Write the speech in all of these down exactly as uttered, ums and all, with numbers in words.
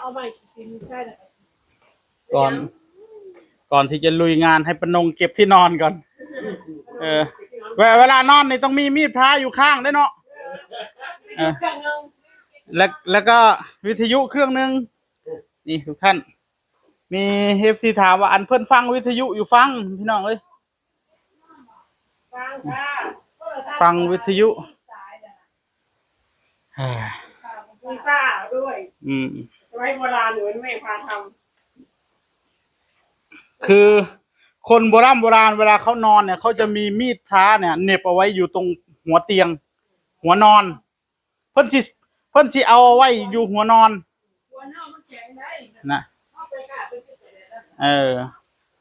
เอาใหม่กินใช่แล้ว ก่อน ก่อนที่จะลุยงานให้ปานงเก็บที่นอนก่อน เออ เว- เวลานอนนี่ต้องมีมีดพระอยู่ข้างด้วยเนาะ เออ เครื่องนึง และแล้วก็วิทยุเครื่องหนึ่ง นี่ทุกท่าน มีเอฟซีถามว่าอันเพิ่นฟังวิทยุอยู่ฟังพี่น้องเอ้ย ฟังค่ะ ฟังวิทยุ อ่า มีซ่าด้วย อืม ไว้โบราณหรือแม่พาทำ คือคนโบราณโบราณเวลาเขานอนเนี่ยเขาจะมีมีดพระเนี่ยเหน็บเอาไว้อยู่ตรงหัวเตียง หัวนอน เพิ่นสิเพิ่นสิเอาไว้อยู่หัวนอน หัวนอนมันแข็งได้ นะ เอาไปค่ะไปกินไปเลยนะ เออ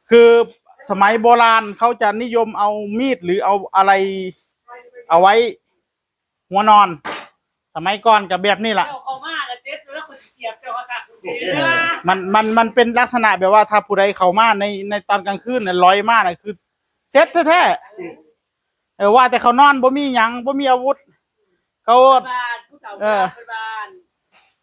คือสมัยโบราณเขาจะนิยมเอามีดหรือเอาอะไร เอาไว้หัวนอน สมัยก่อนก็แบบนี้ล่ะ เจ้าเข้ามาแล้วเจ็บแล้วก็สิเสียบเจ้าค่ะ เออ มันมันมันเป็นลักษณะแบบว่าถ้าผู้ใดเข้ามาในในตอนกลางคืนน่ะลอยมาน่ะคือเสร็จแท้ๆ เออ ว่าแต่เขานอนบ่มีหยังบ่มีอาวุธ เขา บ้านผู้เฒ่า เออ บ้าน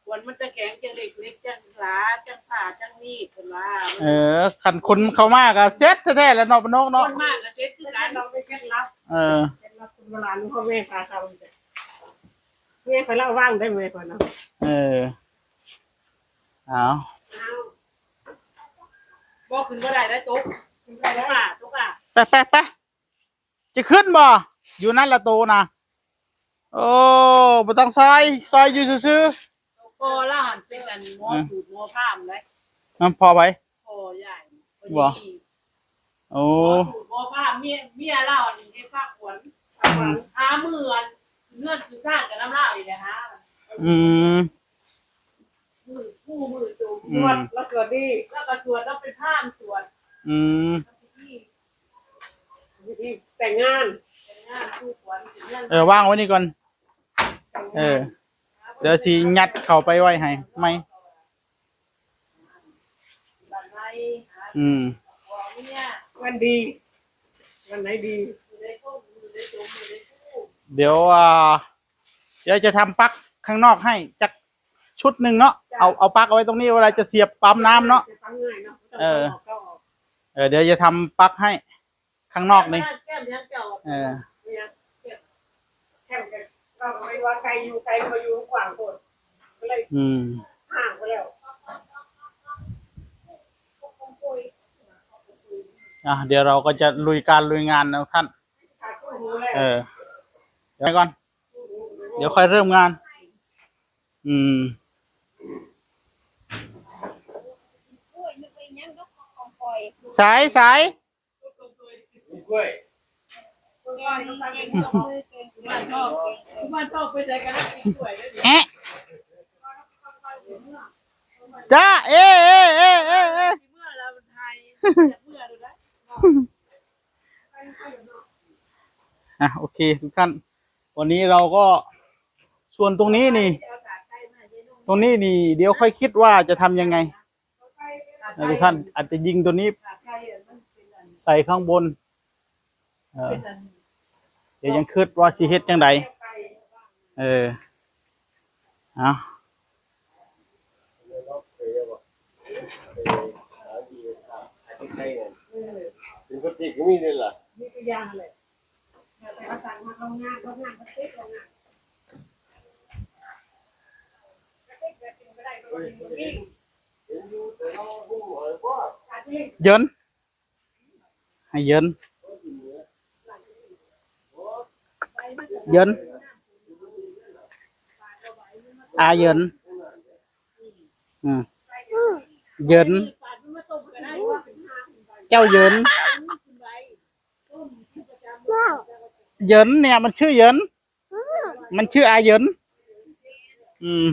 ขวัญมันจะแข็งจังเหล็กเหล็กจังสาจังผ้าจังมีดเพิ่นว่า เออ คันคนเข้ามาก็เสร็จแท้ๆแล้วเนาะปานก ค เนาะ นมากก็เสร็จคือกัน เราไปเคล็ดลับ เออ เคล็ดลับคนโบราณพ่อแม่พาทำ แม่เขาเล่าว่างได้ไหมก่อนเนาะ เออ เอา เอา บ่ขึ้นบ่ได้ได้ตก ขึ้นบ่ได้ ตกอ่ะ ตกอ่ะ ไปไปไป จะขึ้นบ่ อยู่นั่นละโตนะ โอ้ บ่ต้องซอย ซอยอยู่ซื่อๆ พ่อลาวหั่นเป็นอันหมอ อืม สูตรหมอพราหมณ์เลย นั่นพ่อไผ พ่อใหญ่ บ่ พ่อใหญ่ โอ้ หมอสูตรหมอพราหมณ์ เมีย เมียลาวนี่ให้ฝากขวัญ อืม หามื้ออันเงินคือสร้างกับน้ำลาวอีกแหละฮะ อืม มื้อผู้มื้อโต อืม สวด แล้วสวดดี แล้วก็สวด แล้วเป็นพราหมณ์สวด อืม แล้วพิธี พิธีแต่งงาน แต่งงานคู่ขวัญ แต่งงาน เออ วางไว้นี่ก่อน แต่งงาน เออ เดี๋ยวสิยัดเข้าไปไว้ให้ใหม่ อืม วันดี วันไหนดี เดี๋ยว อ่า เดี๋ยวจะทำปลั๊กข้างนอกให้จักชุดหนึ่งเนาะ จ้ะ เอา เอาปลั๊กเอาไว้ตรงนี้ เวลาจะเสียบปั๊มน้ำเนาะ เสียบปั๊มง่ายเนาะ เออ ไม่ต้องเข้าออกเข้าออก เออ เดี๋ยวจะทำปลั๊กให้ ข้างนอกนี่ แก้มยังเจ้า เออ แก้ม แก้มกัน เราก็ไม่ว่าใครอยู่ใครก็อยู่กว้างโพด ก็เลย อืม ห่างไปแล้ว อ่ะ เดี๋ยวเราก็จะลุยการลุยงานนะท่าน ขาดคู่หูเลย เออ เดี๋ยวก่อน เดี๋ยวค่อยเริ่มงาน อืม สาย สาย แอะ จ้า เอ เอ เอ เอ เอ อ่ะ โอเค ทุกท่าน วันนี้เราก็ ส่วนตรงนี้นี่ ตรงนี้นี่ เดี๋ยวค่อยคิดว่าจะทำยังไง นะทุกท่าน อาจจะยิงตัวนี้ใส่ข้างบน เออ เดี๋ยวยังคิดว่าสิเฮ็ดจังใด เออ เอา เป็นคนที่ก็มีเลยล่ะ มีตัวอย่างเลย แต่ว่าสั่งมาโรงงาน โรงงานก็ติดโรงงาน ก็ติดแบบกินไม่ได้ ก็กิน เห็นอยู่แต่เราหุ้มหอยก็ อาทิตย์ เยิน ให้เยิน เยิน อาเยิน อืม เยิน เจ้าเยิน เยินเนี่ย มันชื่อเยิน มันชื่ออาเยิน อืม